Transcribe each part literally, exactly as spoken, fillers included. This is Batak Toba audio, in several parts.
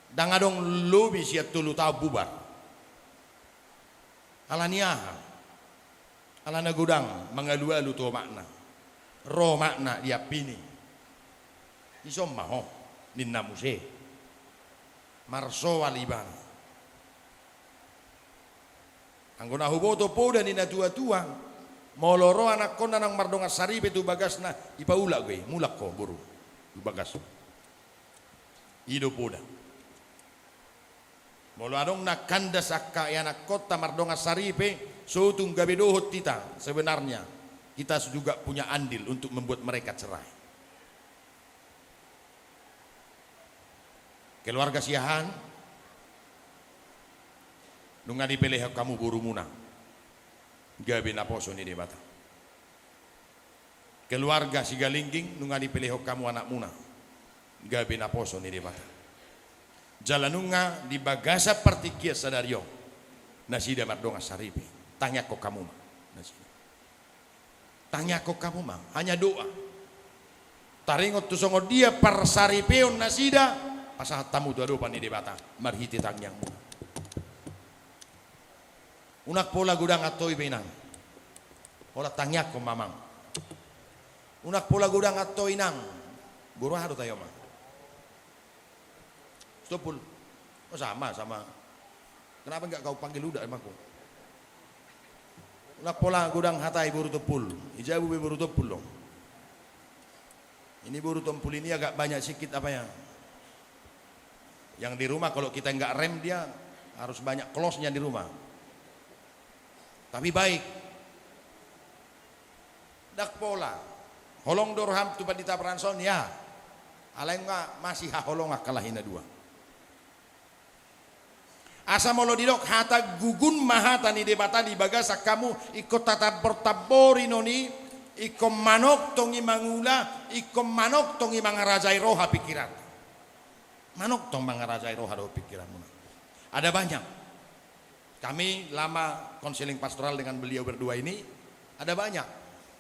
Ndang adong lobi sian tolu taon bubar. Ala ni aha? Ala na godang mangalualu tu omakna. Ro omakna diampini. Dison ma ho, ninna muse. Marsoal ibana. Anggo na huboto poda ni natuatua, molo ro anakkonna naung mardongan saripe tu bagasna, ipaulak do i, mulak ho boru tu bagas. I do poda. Molo adong na kandas angka ianakkonta mardongan saripe, so tung gabe dohot hita, sebenarnya kita juga punya andil untuk membuat mereka cerai. Keluarga Siahaan, nunga dipelehon hamu borumuna, gabe naposo ni Debata. Keluarga Sigalingging, nunga dipelehon hamu anakmuna, gabe naposo ni Debata. Jala nunga di bagasan partingkian sadari on, nasida mardongan saripe, tangiangkon hamu ma nasida. Tangiangkon hamu ma, hanya doa. Taringot tu songon dia parsaripeon nasida, pasahat hamu tu adopan ni Debata marhite tangiangmuna. Unang pola godang antong i pe, Inang. Holan tangiangkon ma, Amang. Unang pola godang antong, Inang. Boru aha do tahe, Amang? Sitompul. Oh, sama, sama. Kenapa nggak kau panggil uda, Amangku? Unang pola godang hata i boru Tompul. I jabu pe boru Tompul do. Ini boru Tompul ini agak banyak sikit apa ya, yang di rumah kalau kita nggak rem dia harus banyak klosnya di rumah. Tapi baik. Ndang pola. Holong do roham tu pandita Branson, ya. Alai nunga masih haholongan halak i na dua. Asa molo didok hata, gugun ma hata ni Debata di bagasan hamu, ingkon tatambor-tambori non i, ingkon manongtong i mangula, ingkon manongtong i mangarajai roha pingkiran. Manongtong mangarajai roha dohot pingkiranmuna. Ada banyak. Kami lama konseling pastoral dengan beliau berdua ini, ada banyak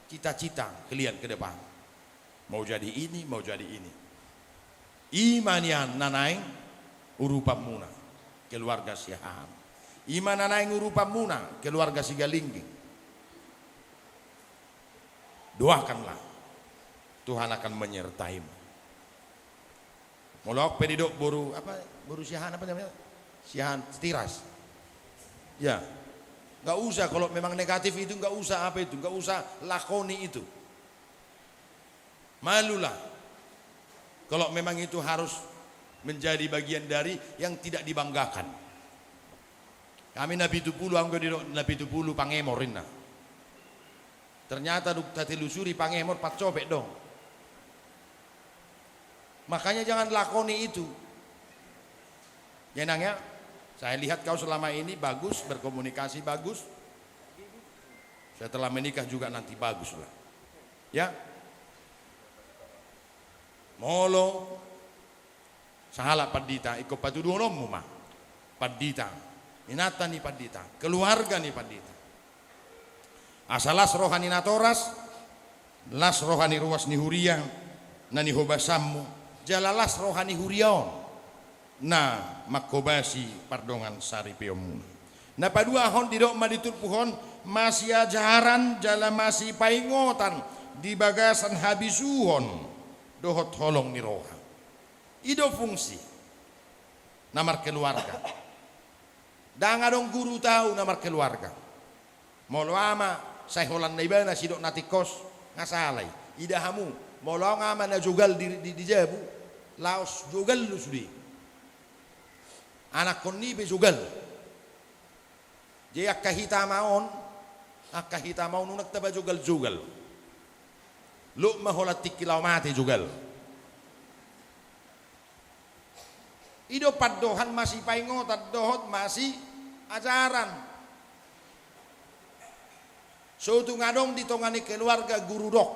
cita-cita kalian ke depan. Mau jadi ini, mau jadi ini. I ma nian na naeng urupanmuna, keluarga Siahaan. I ma na naeng urupanmuna, keluarga Sigalingging. Doakanlah, Tuhan akan menyertaimu. Molo pe didok boru, apa, boru Siahaan apa namanya? Siahaan Tiras. Ya. Nggak usah, kalau memang negatif itu nggak usah, apa itu, nggak usah lakoni itu. Malulah. Kalau memang itu harus menjadi bagian dari yang tidak dibanggakan. Kami na pitu pulu, anggo didok na pitu pulu pangemor inna. Ternyata dung tatelusuri pangemor pancopet do. Makanya jangan lakoni itu. Ya, Nang, ya. Saya lihat kau selama ini bagus, berkomunikasi bagus. Setelah menikah juga nanti bagus lah. Ya. Molo sahalak pandita, ingkon patuduhononmu ma pandita, inanta ni pandita, keluarga ni pandita. Asa las roha ni natoras, las roha ni ruas ni huria na nihobasanmu, jala las roha ni huria on na manghobasi pardongan saripeonmuna. Na paduahon, didok ma di turpuk on, masiajaran jala masipaingotan di bagasan habisuhon dohot holong ni roha. I do fungsi na markeluarga. Ndang adong guru tau na markeluarga. Molo ama sai holan na ibana sidok na tingkos, nga sala i. Ida hamu, molo adong ama na jogal di, di, di jabu, laos jogal do sude. Anakkon i pe jogal. Jadi angka hita ama on, angka hita ama on unang taba jogal-jogal. Lot ma holan tingki laho mate jogal. I do pandohan masipaingotan dohot masiajaran. So tung adong di tonga ni keluarga guru dok.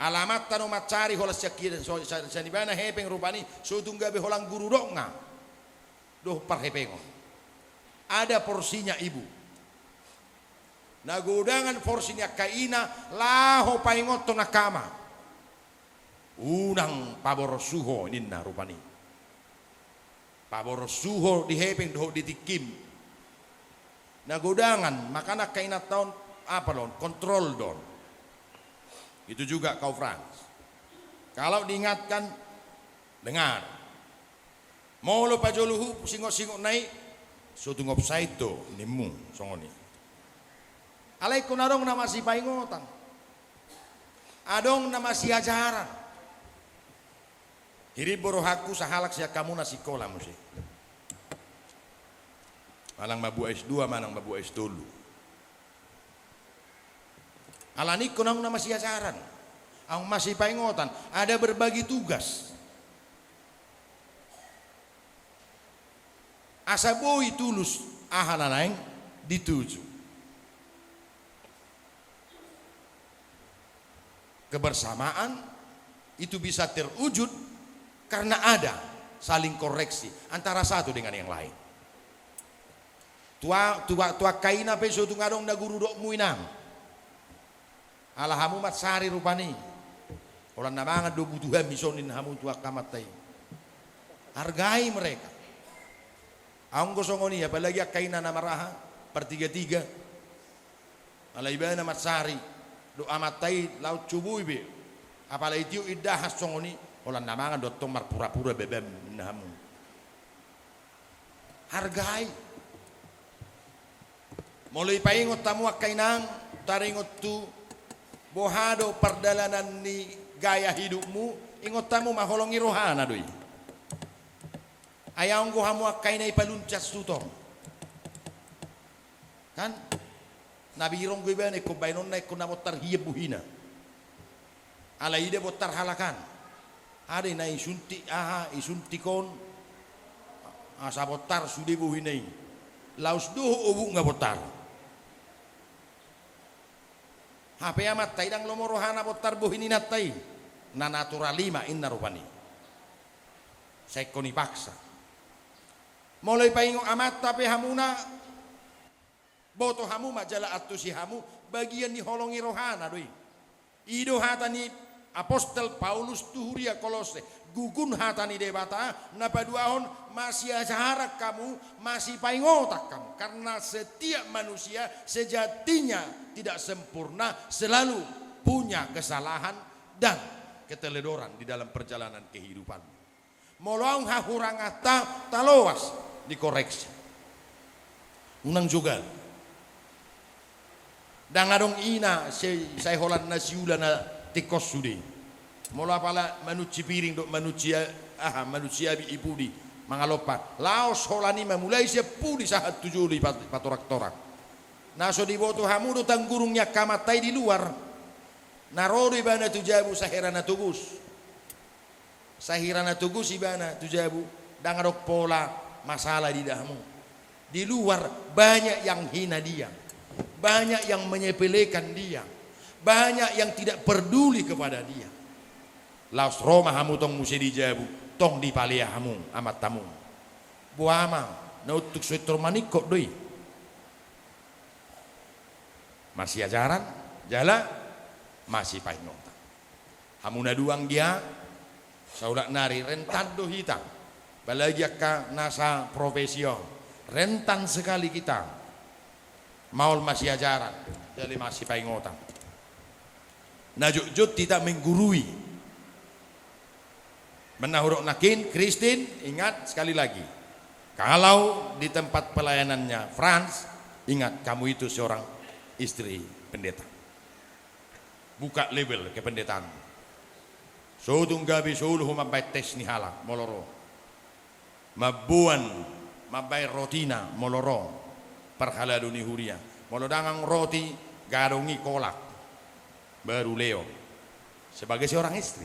Alamanta do mansari holan sian, sian, sian ibana hepeng rupani, so tung gabe holan guru dok nga dohot parhepengon. Ada porsinya ibu. Na godangan porsi ni angka ina laho paingothon angka ama. Unang paboros suho ninna rupani. Paboros suho di hepeng dohot di tingkim. Na godangan, makana angka inanta on, apa do on, kontrol do on. Itu juga kau Frans. Kalau diingatkan, dengar. Molo pajolo hu singot-singot na i, so tung offside do, nimmu, songon i. Alai ingkon adong na masipaingotan. Adong na masiajaran. Hirimbo rohangku sahalak sian hamuna sikola muse. Manang mambuat S dua, manang mambuat S tolu. Alani ingkon adong na masiajaran. Adong masipaingotan. Ada berbagi tugas. Asa boi tulus aha na naeng dituju. Kebersamaan itu bisa terwujud karena ada saling koreksi antara satu dengan yang lain. Tua, tua, tua kaina pe so tung adong na guru dok muinang. Ala hamu mansari rupani. Holan na mangan do butuhami songon i hamu tu angka amanta i. Hargai mereka. Adong do songon i, apalagi angka ina na maraha, partiga-tiga. Ala ibana mansari, dok amanta i laos cubui be. Apalai tio indahan songon i, holan na mangan do tong marpura-pura bebam ninna hamu. Hargai. Molo dipaingot hamu angka inang, taringot tu boha do pardalanan ni gaya hidupmu, ingot hamu ma holong ni rohana do i. Ai adong do hamu angka ina i paluncas tu tong. Kan? Na birong do ibana ingkon baenonna ingkon na bontar hian bohina. Alai ida bontar halak an. Ada na isuntik aha, isuntik on. Asa bontar sude bohina i. Laos dohot obuk nga bontar. Hape amanta i ndang lomo rohana bontar bohi ni inanta i. Na natural i ma inna rupani. Sai ingkon dipaksa. Molo dipaingot amanta pe hamuna, boto hamu ma jala antusi hamu, bagian ni holong ni rohana do i. I do hata ni apostel Paulus tu huria Kolose, gugun hata ni Debata, na paduahon masiajaran hamu, masipaingotan hamu. Karena setiap manusia sejatinya tidak sempurna, selalu punya kesalahan dan keteledoran di dalam perjalanan kehidupan. Molo adong hahuranganta, taloas dikoreksi. Unang jogal. Ndang adong ina sai, sai holan na siula na tingkos sude. Molo apala manunsi piring dok manunsi a-, aha, manunsi abit i pudi mangalompa. Laos holan i ma mulai sian pudi sahat tu jolo i pat-, patorak-torak. Na so diboto hamu do tanggurung ni angka amanta i di luar. Na ro do ibana tu jabu sahira na togus. Sahira na togus ibana tu jabu, ndang adong pola masalah diida hamu. Di luar banyak yang hina dia, banyak yang menyepelekan dia, banyak yang tidak peduli kepada dia. Laos ro ma hamu tong muse di jabu, tong dipalea hamu amantamu. Boha ma, na untung so intor maningkot do i. Masiajaran, jala masipaingotan. Hamu na dua anggia, saulak nari rentan do hita, apalagi angka nasa profesi on, rentan sekali kita maol masiajaran, jala masipaingotan. Na jotjot hita menggurui. Molo hudok nangkin, Christine, ingat sekali lagi. Kalau di tempat pelayanannya Frans, ingat kamu itu seorang istri pendeta. Buka label kependetaanmu. So tung gabe solu ho mambaen tes ni halak, molo ro. Mamboan, mambaen rotina, molo ro. Parhalado ni huria. Molo ndang adong roti, gadong i kolak. Baru leo. Sebagai seorang istri.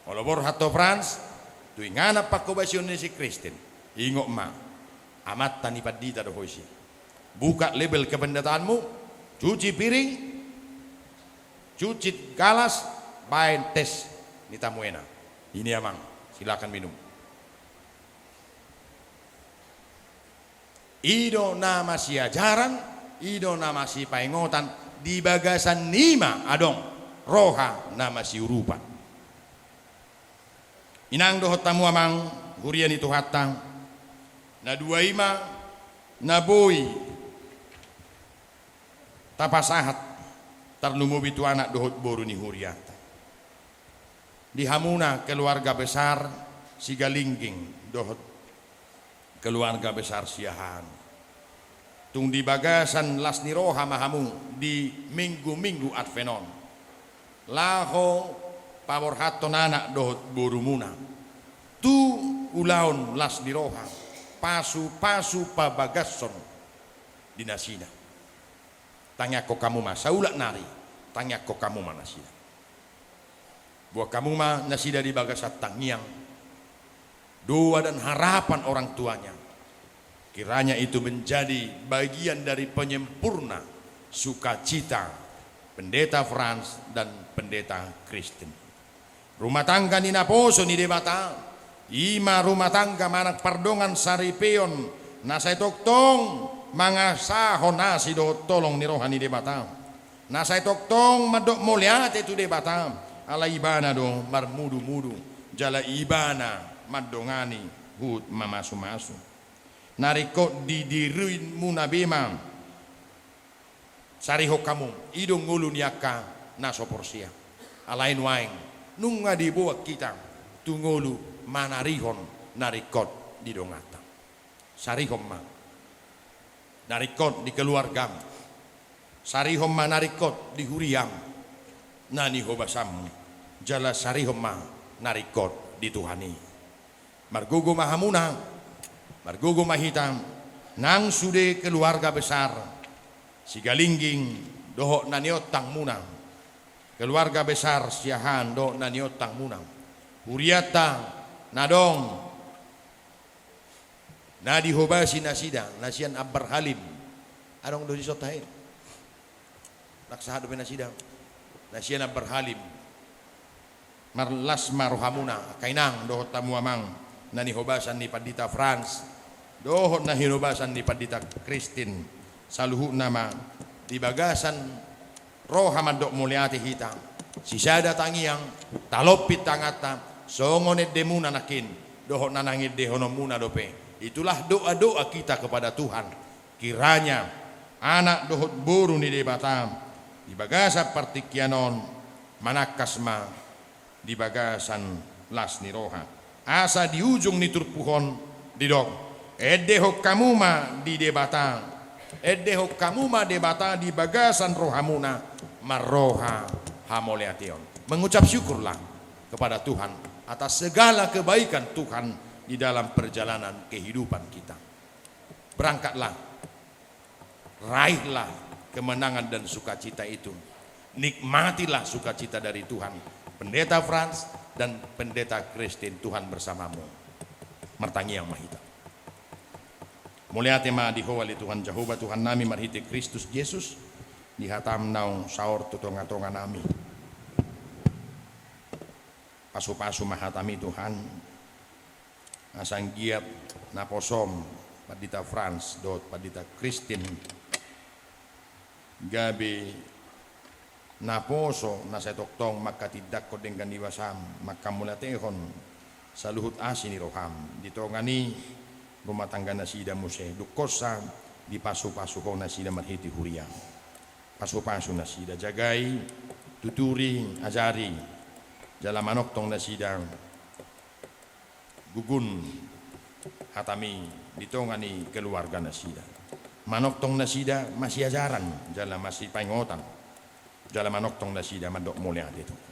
Molo borhat ho Frans, tu inganan panghobasion ni si Christine. Ingot ma, amanta ni pandita do ho disi. Buka label kependetaanmu, cuci piring, cuci galas, baen tes ni tamuena. Ini amang, silakan minum. I do na masiajaran, i do na masipaingotan, di bagasan i ma adong roha na masiurupan. Inang dohot hamu amang, huria ni Tuhanta, na dua i ma na boi tapasahat, tarlumobi tu anak dohot boru ni hurianta. Di hamuna keluarga besar Sigalingging dohot keluarga besar Siahaan, tung di bagasan las ni roha ma hamu di minggu-minggu Advent on, laho paborhathon anak dohot borumuna tu ulaon las ni roha, pasu-pasu pabagashon di nasida. Tangiangkon hamu ma, saulak nari, tangiangkon hamu ma nasida. Boan hamu ma nasida di bagasan tangiang, doa dan harapan orang tuanya. Kiranya itu menjadi bagian dari penyempurna sukacita Pendeta Frans dan Pendeta Kristen. Rumah tangga ni naposo ni Debata, i ma rumah tangga manang pardongan saripeon na sai tongtong mangasahon asi dohot holong ni roha ni Debata, na sai tongtong mandok mauliate tu Debata, ala Ibana do marmudu-mudu, jala Ibana mandongani huhut mamasu-masu. Na ringkot di dirimuna be ma sarihon hamu, i do ngolu ni angka na so porsea. Alai nuaeng nunga diboan hita tu ngolu manarihon na ringkot di donganta. Sarihon ma na ringkot di keluargam, sarihon ma na ringkot di huriam, na nihobasanmu, jala sarihon ma na ringkot di Tuhan i. Margogo ma hamuna, margogo ma hita, nang sude keluarga besar Sigalingging dohot na niontangmuna, keluarga besar Siahaan dohot na niontangmuna, hurianta na adong na dihobasi nasida, na sian Ambar Halim. Adong do dison tahe? Ndang sahat dope nasida, na sian Ambar Halim. Marlas ma rohamuna, angka inang dohot hamu amang, na nihobasan ni Pandita Frans dohot na hinobasan ni Pandita Kristen. Saluhutna ma di bagasan roha mandok mauliate hita, sisada tangiang, talompit tanganta, songon endemuna nangkin dohot na naeng endehononmuna dope. Itulah doa-doa kita kepada Tuhan. Kiranya anak dohot boru ni Debata di bagasan partingkian on manangkas ma di bagasan las ni roha, asa di ujung ni turpuk on didok, endehon hamu ma di Debata, endehon hamu ma Debata di bagasan rohamuna marroha hamauliateon. Mengucap syukurlah kepada Tuhan atas segala kebaikan Tuhan di dalam perjalanan kehidupan kita. Berangkatlah, raihlah kemenangan dan sukacita itu. Nikmatilah sukacita dari Tuhan. Pendeta Frans dan Pendeta Kristen, Tuhan bersamamu. Martangiang ma hita. Mauliate ma di Ho ale Tuhan Jahowa, Tuhannami, marhite Kristus Jesus, di hataM naung saor tu tonga-tonganami. Pasu-pasu ma hataMi, Tuhan, asa anggiat naposoM Pandita Frans dohot Pandita Kristen gabe naposo na sai tongtong manghatindanghon denggan ni basaM, manghamauliatehon saluhut asi ni rohaM di tonga ni rumah tangga nasida muse, dung hosa dipasu-pasu Ho nasida marhite huriaM. Pasu-pasu nasida, jagai, tuturi, ajari, jala manongtong nasida gogo hataMi di tonga ni keluarga nasida. Manongtong nasida masiajaran jala masipaingotan, jala manongtong nasida mandok mauliate tu Ho.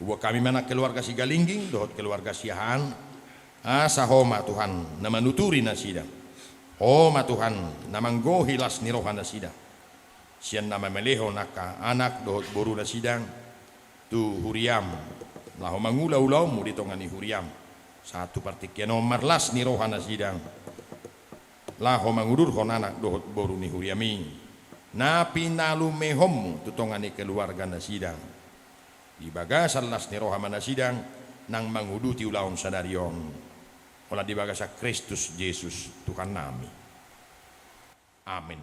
Huboan hami ma nang keluarga Sigalingging dohot keluarga Siahaan, asa Ho ma Tuhan na manuturi nasida. Ho ma Tuhan na manggohi las ni roha nasida sian na mamelehon angka anak dohot boru nasida tu huriaM, laho mangula ulaonMu di tonga ni huriaM. Sahat tu partingkian on marlas ni roha nasida laho mangudurhon anak dohot boru ni huriaMi na pinalumehonMu tu tonga ni keluarga nasida. Di bagasan las ni roha ma nasida nang manguduti ulaon sadari on. Holan di bagasan Kristus Jesus Tuhannami. Amen.